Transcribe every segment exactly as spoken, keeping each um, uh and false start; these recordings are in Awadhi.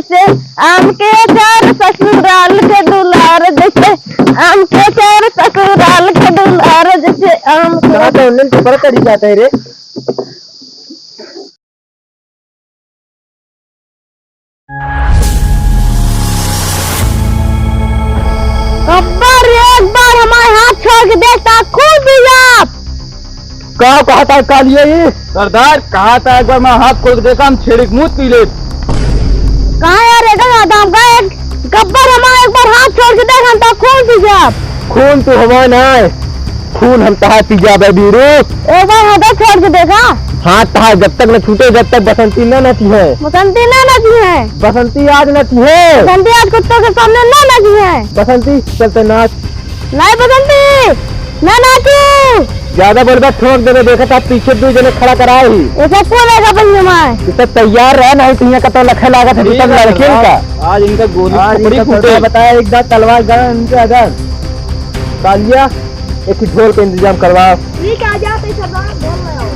जैसे आम के अचार ससुराल के दुलार, जैसे आम के अचार ससुराल के दुलार, जैसे आम के कहाँ तो online पे बड़ा तरीका आता है रे। अब्बर एक बार हमारे हाथ छोड़ के देखता, खून पी जाब। का कहता है कालिया ई? सरदार, कहता है एक बार हमारा हाथ खोल के देखा, हम छेड़ी के मूत पी ले। कहाँ यार, एकर आदम का एक गब्बर हमारा एक बार हाथ छोड़ के देख, हम तो खून पी जाब। खून तो हमारा ना है, खून हम तहार पी जाबे बीरू। एक बार हाथ छोड़ के देखा। हाथ तहार जब तक न छूटे, जब तक बसंती न नचिहै। बसंती न नचिहै। बसंती आज नचिहै। बसंती आज कुत्तों के सामने न नचिहै। बसंती, चलते नाच। नहीं बसंती, न नाचू। ज्यादा बोलबा ठोक देबे, देखा था पीछे दू जने खड़ा कराए ही। ऐसा कौन आएगा अपन जमाए? ये सब तैयार रहे, नहीं तो यहाँ का तो लखे लागत है, ठीक सब है, लड़के सरदार। का। आज इनका गोली आज खोपड़ी इनका फूटे। सरदार बताया, एक दांत तलवार गड़ा इनके अगर। कालिया, एक ही ढोल का इंतजाम करवाओ। ठीक है, आ जाओ, तो सरदार ढोल लगाओ।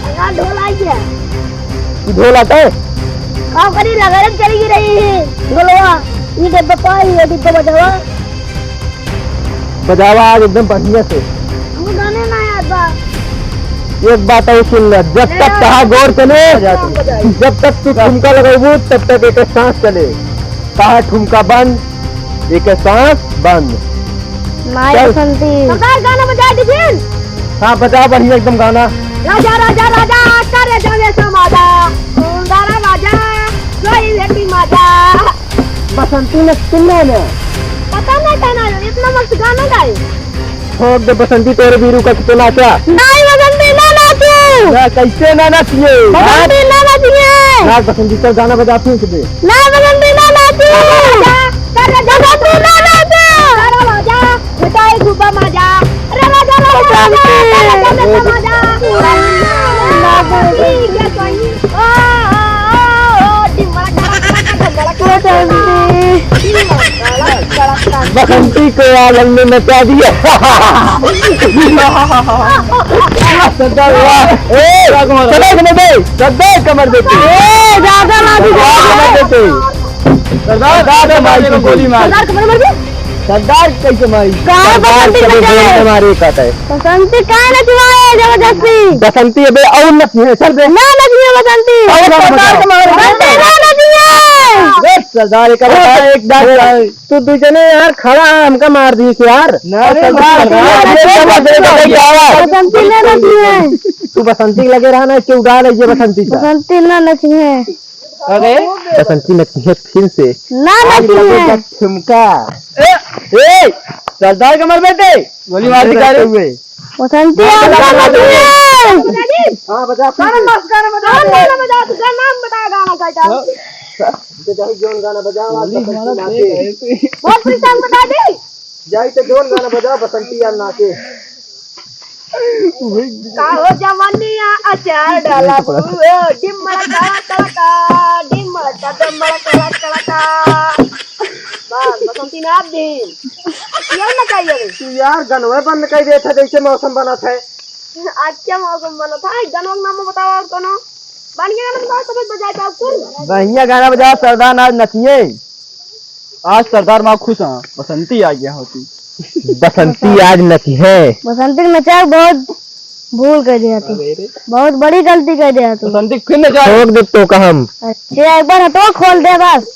सरदार ढोल आई है। ये ढोल आता है? का करी, रगड़े चली रही है ढोलवा। ये डिब्बा पाई, ये डिब्बा बजावा। बजावा आज एकदम बढ़िया से। हमको गाने ना याद बा। एक बात और सुन ले, जब तक नहीं, कहा गौर चले, नहीं, नहीं। जब तक तू ठुमका लगेबू, तब तक एक सांस चले। कहा ठुमका बंद, एक सांस बंद। माई चल। बसंती। सरदार गाना बजा दीजिए। हाँ, बजा बढ़िया एकदम गाना। राजा, राजा, राजा, करे जावे समाजा। सुंदर राजा, कोई बेटी माजा। बसंती ने सुनना ना। पता नहीं कहना है, इतना मस्त गाना गाए। ठोक दे बसंती तोरे बीरू का कितना क्या? नहीं बसंती ना नाचू। ना, कैसे ना नाचिए? बसंती ना नाचिए। ना बसंती, चल गाना बजा, फेंक दे। ना बसंती ना नाचू। बसंती ना नाचू। मिठाई खूबा मजा। अरे राजा, राजा, राजा, राजा, राजा, राजा, राजा। ठीक है, सही। ओ, ओ, ओ, ओ, डिमड़ा, कड़ा, कड़ा, कड़ा, कड़ा, कड़ा, कड़ा। बसंती को आज हमने नचा दिया। सरदार वाह। ए, सरदार कमर दे, सरदार कमर देते। ए, ज्यादा ना भी सरदार कमर देते। सरदार, सरदार कमर दे, गोली मार। सरदार कमर मार दे। सरदार कैसे मारी? काहे सरदार बसंती कबे बचाए? गोली मारे कहता है। बसंती काहे नचवाए जबरदस्ती? बसंती अबे और नचिए, चल बे। ना नचिए बसंती। और सरदार कमर दे। बसंती ना नचिए। बे सरदार एक बता, एक दांत जाए। तू दू जने यार खड़ा है, हमका मार दी यार। ना रे, सरदार, मार दी। सरदार, ये क्या बात है? बसंती ना नचिए। तू बसंती लगे रहा ना, क्यों उड़ा रही है बसंती का? बसंती ना नचिए। अरे बसंती नचिए फिर से। ना आज नचिए। लगेगा ठुमका। ए, ए, सरदार कमर बेटे, गोली मार दिखा रहे हुए। बसंती आज ना नचिए। हाँ, बजा, गाना बजा, गाना बजा, गाना बजा, तू गाना बजा, गाना का क्या? हाँ, बजा, जोन गाना बजा, आज गोली बसंती मारा नाचे। दे। बहुत freestyle बता दे। जाई तो जोन गाना बजा, बसंती यार नाचे। का हो जवनिया अचार डाला बू, ओ, डिम्मड़ कड़ा कड़ा का, डिम्मड़ का, डिम्मड़ कड़ा कड़ा का। बस, बसंती नाच दिन। यार ना चाहिए रे। तू यार गनवे बंद कर देत है, जैसे मौसम बनत है। अच्छा मौसम बनत है, गनवा के नाम बताओ और कोनो। बन गया ना, बताओ, समझ बजाए जाओ कुल। बढ़िया गाना बजाओ, सरदार आज नचिए। आज सरदार माँ खुश हैं, बसंती आ गया होती। बसंती आज नचिहै। बसंती के नचाए बहुत भूल कर दिया तू। अरे रे। बहुत बड़ी गलती कर दिया तू। बसंती फिर नचाए। ठोक दे तो का हम। अच्छा, एक बार हथवा खोल दे बस।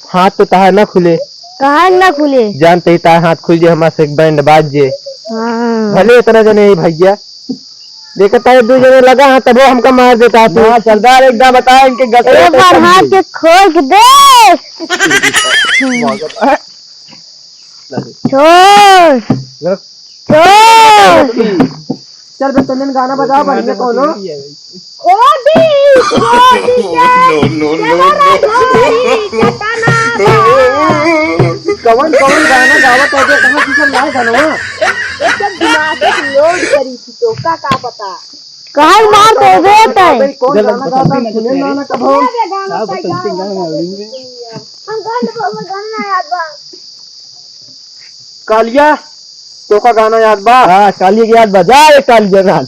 हाथ तो तहार ना खुले। कहाँ ना खुले? जानते ही तहार हाथ खुल जे, हमारे से एक बैंड बाज जे। हाँ। भले इतना जने ही भैया। देखता है, दू जने लगा है, तब वो हमका मार देता है तू। ना, सरदार, एक बार बता, इनके गटरे एक बार हाथ के खोल के देख। छोड़। छोड़। चल बे, तन्ने गाना बजा, बढ़िया कोनो। खोदी, खोदी के, no, no, no, देवरा no। घोड़ी के तना बा। कवन, कवन गाना गावत है बे, कहाँ किसन लाए गानवा? एकदम दिमाग के load करी थी तो, का, का पता? काहे मार दे बे तै? अबे कौन गाना गाता है? सुने ना, ना कबो। ये गाना का गाना है? हम गाना, गाना याद बा। कालिया, तोका गाना याद बा? हाँ, कालिया के याद बा। जा रे कालिया, गान।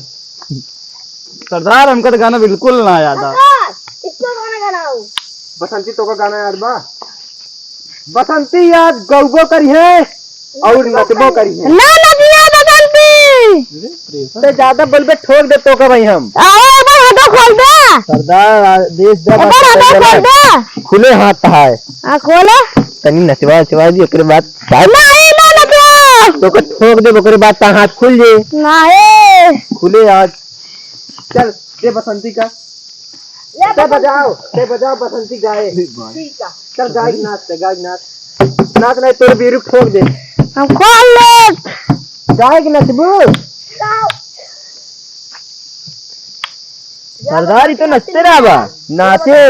सरदार, हमका तो गाना बिल्कुल ना याद आ। सरदार, इसको गाना गाना हो। बसंती, तोका गाना याद बा? बसंती आज गौबो करिहे और नचबो करिहे। ना नचिहे बसंती। ते ज्यादा बोलबे, ठोक दे तोका भाई हम। अरे, एक बार हाथों खोल दे। सरदार, आदेश दे, एक बार हाथों खोल दे। खुले हाथ है। हाँ, खोले। तनी नचवा, नचवा दी, ओकरे बाद साथ। नहीं, ना नचवा। तोका ठोक दे, ओकरे बाद ता हाथ खुल जे। नहीं। खुले आज। चल, दे बसंती का। ले ते बसंती। बजाओ, ते बजाओ, बसंती गाए। ठीक है। चल, गाय के नाच, ते गाय के नाच। नाच नहीं, तोर बीरू ठोक दे। हम खोल ले। गाय के नचबू? सरदार, ई तो नचते रहा बा। नाचे।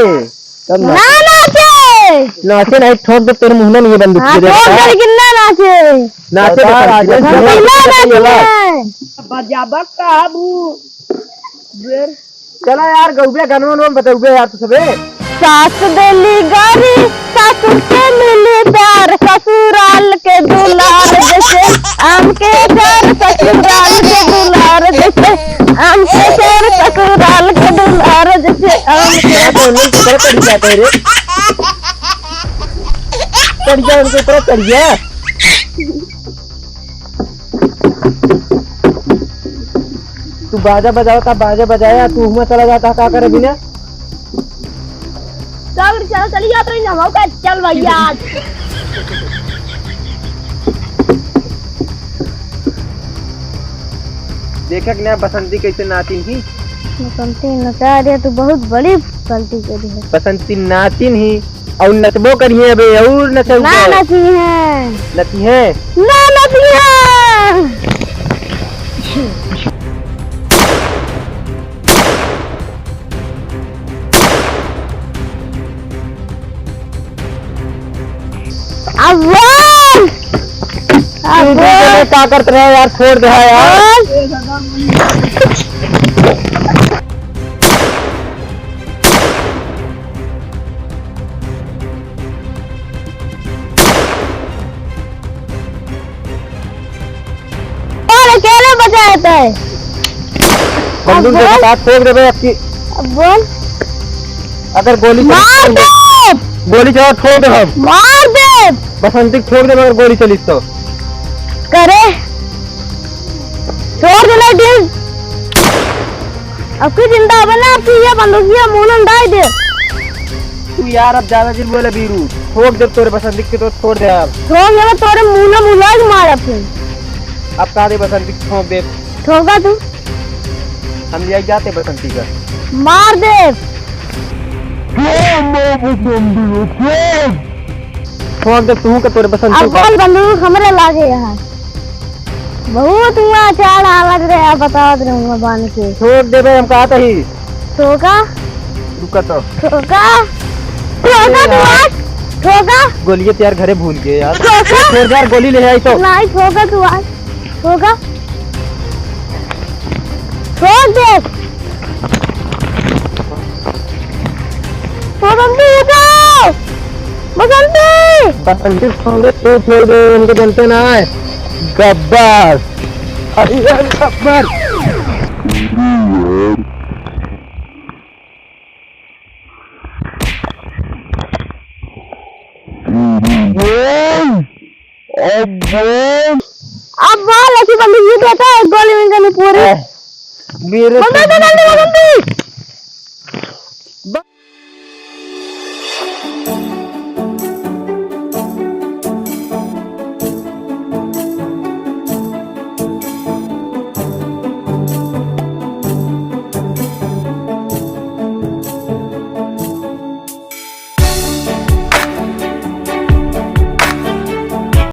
तब ना नाचे। नाचे। नाचे नहीं, ठोक दे, तोर मुंह में नहीं बंदूक हाँ, के दे ठोक रहा। दे, लेकिन ना नाचे। नाचे सरदार, बसंती, आज नाचे। हम ना नाचे। बजाबा काबू। चला यार, गौबे गानवा वानवा बतौबे यार तू सबे। सास देली गारी, सासू से मिली प्यार, ससुराल के दुलार जैसे आम के अचार, ससुराल के दुलार जैसे आम के अचार, ससुराल के दुलार जैसे आम के। यार, तो उन्हें ऊपर पड़ जाते हैं रे। चढ़ जा, उनके ऊपर चढ़ जा। तू बाजा बजाओ, ता बाजा बजाया, तू हुआं चला जाता, का करे बिना? चल, चल, चली जात रही, हम का चल भैया आज। देखे कि ना बसंती कैसे नाचिन ही? बसंती नचा दे, तू बहुत बड़ी गलती करी है। बसंती नाचिन ही। और नचबो करिहे अबे, और नचबो। ना नचिहे। नचिहे? ना नचिहे। अब बोल। अब तू बोल। का करत रहे यार, छोड़ दे यार। बोल। और अकेले बचाए थे। बंदूक अब दे, बोल। बता, ठोक देबे अबकी। अब बोल। अगर गोली चली मार तो दे। गोली चला, ठोक दे हम। मार दे। बसंती ठोक दे, अगर गोली चली तो। करे। छोड़ दे, नहीं दिल। अब की जिंदा होबे ना, अब की ये बंदूकिया मुंह में डाल दे। तू यार अब ज्यादा जिन बोले बीरू, ठोक दे तोरे बसंती के तो छोड़ दे अब। ठोक दे तोरे मुंह में मुलाज मार अब। अब का दे बसंती ठोक दे। ठोका तू। हम ले जाते बसंती का। मार दे। ठोक दे तू के तोरे बसंती अब का। बोल बंदूक हमरे लागे यहाँ। बहुत हुआ चाल हालत रे, आप बतावत रहूंगा बांध के। ठोक देबे हम कहत ही। ठोका। रुका तो। ठोका। ठोका तू आज। ठोका। गोलिये तैयार घरे भूल गए यार। ठोका। छोड़ दे यार, गोली ले आई तो। नहीं, ठोका तू आज। ठोका। ठोक दे। ओ बंदूक उठाओ। बसंती! बसंती छोड़ दे, तू छोड़ दे, उनको जनते ना है। गब्बर। अरे यार, गब्बर। अब बोल। अब बोल, ऐसी बंदूक ये देता है, एक गोली में गली पूरी। ए, मेरे बंदूक दे, जल्दी, बंदूक।